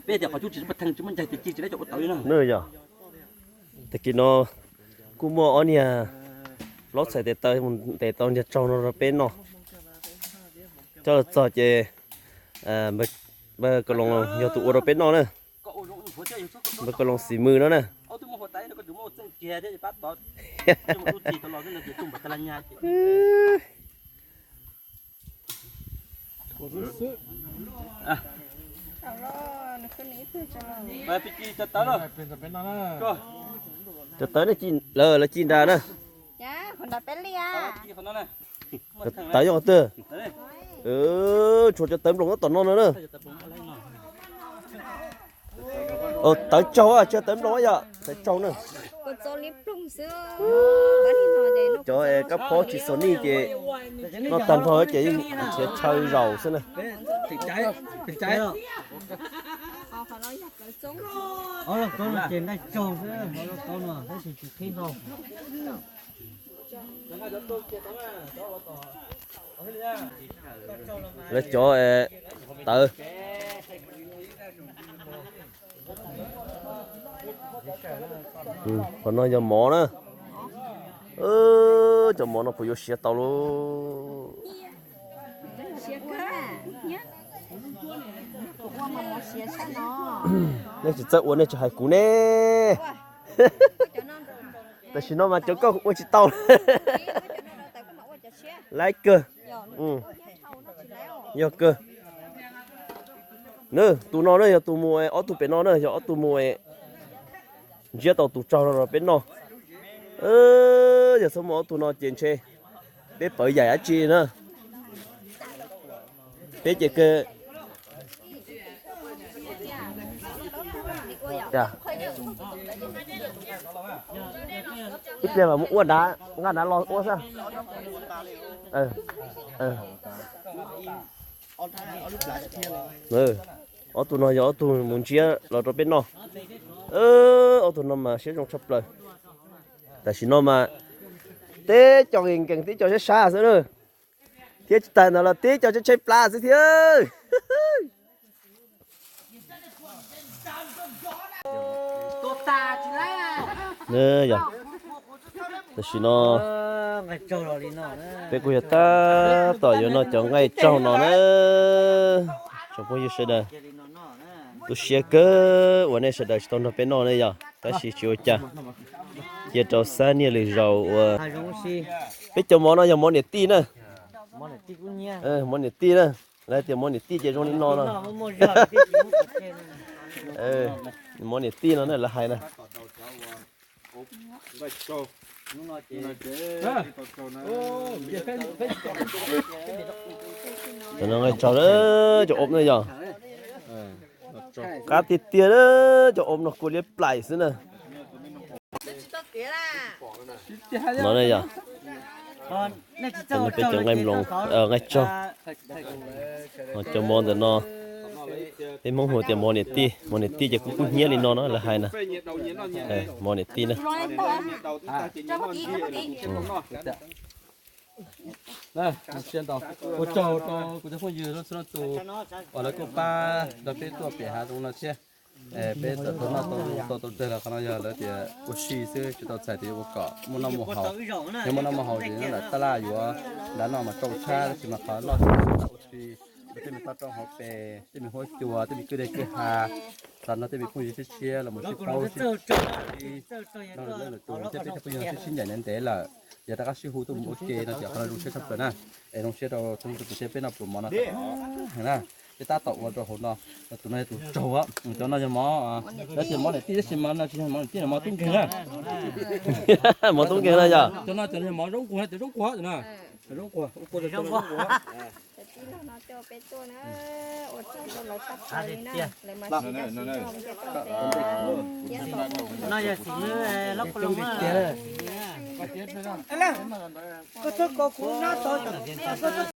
Peb tias qhov cub tsis muaj theej tsis muaj ncaig tiag ci tsis lab cov ua tawv li no. Nws yog, tag kis no kuj muaj ob niag hlob txhais tes taw mus ntes tau niag tsaug no rau peb noj. Coj los txog ces npawg Ka Loos yog tus ua rau peb noj na. Npawg Ka Loos xim mws no na. Cov tawv lawv ci nra na. Tawv yog qhov twg? Tshuav cov tawv nploos nyob tom no no na. Tawv tsaug tsis yog tawv nploos yom, tawv tsaug na. Cov kab phob tsis xos nij ces noj tag nrho ces yeej nrhiav chaw zaum xwb na. Lawv cov tawv. Qhov no yog mov na. Cov mov no puas yuav siav tau lauj? Nej tsis txawj ua nej tsis hais kuv ne. Tam sim no mas cov koj ua tsis tau. Laib kawg. Yog kawg. Nws tus no na yog tus mus, ob tug pem no na yog ob tug mus ntsiab tau tus tsaug no rau peb noj. Yog txhob muaj ob tug no ces ntshe peb pawv yaim dab tsi na. Peb ces kawg. Ib pliag mas mus ua nrad, nqa nrad los ua xwb. Ob tug no yog ob tug mus ntsiab los rau peb noj. Ob tug no mas siab zoo tshaj plaws. Tam sim no mas tib co nkees nkees tib co sab sab xwb na. Thiab tsis tas ntawd los tib co tshaib tshaib plab xwb thiab. Yog, tam sim no peb kuj yog tab tom yuav noj cov nqaij tsaug no na. Tsoom phooj ywg sawv daws, tu siab kawg uas nej sawv daws tsis tau nrog peb noj ne yog, tab sis tsis ua cas, cia rau xab niaj lwm zaus ua. Peb cov mov no yog mov niam tij na. Mov niam tij na, lawv hais tias mov niam tij ces zoo li no no. Mov niam tij no na lawv hais na. Cov no nqaij tsaug na, cov ob na yog. Qab tiag tiag na, cov ob no kua liab plaim xwb na. No ne yog, peb cov nqaij mloos, nqaij tsaug. Cov mov ntawm no peb Hmoob hu tias mov niam tij, mov niam tij ces kuj kub hnyiab li no na lawv hais na. Mov niam tij na. Ua tsaug rau kuv cov phooj ywg txhua leej txhua tus uas lawv kuj pab nrog peb tuaj pem hav zoov no thiab. Peb tau noj tau tau tau tsawg los qhov no yog lawv tias ua si xwb tsis tau txhais tias yuav ua kom muaj noj muaj haus. Yog muaj noj muaj haus ces nyob ntawm tab laj yuav nrad noj mas tsau tshab, tab sis mas qhov noj tsis tau ua si, tej me toj roob hauv pes, tej me huab cua, tej me kwj deg kwj ha, txog no tej me phooj ywg tshiab tshiab los mus sib paub sib nrog lwm tus thiab peb cov phooj ywg sib sib ncaim ntev ntev lawm, yog rov qab sib hu tuaj mus ua ke no ces qhov no zoo siab tshaj plaws na. Es zoo siab rau txhua tus thiab peb noj pluas mov no na. Peb tab tom ua rau hauv no, tus no yog tus tsaug, cov no yog mov, lawv tias mov niam tij tab sis mas no tsis yog mov niam tij, mov tub nkeeg na. Mov tub nkeeg na yog. Cov no cov no yog mov zoo nkuag, cov zoo nkuag na. Zoo nkuag, ua kua zoo nkuag. No yog xim lub lab kua loo.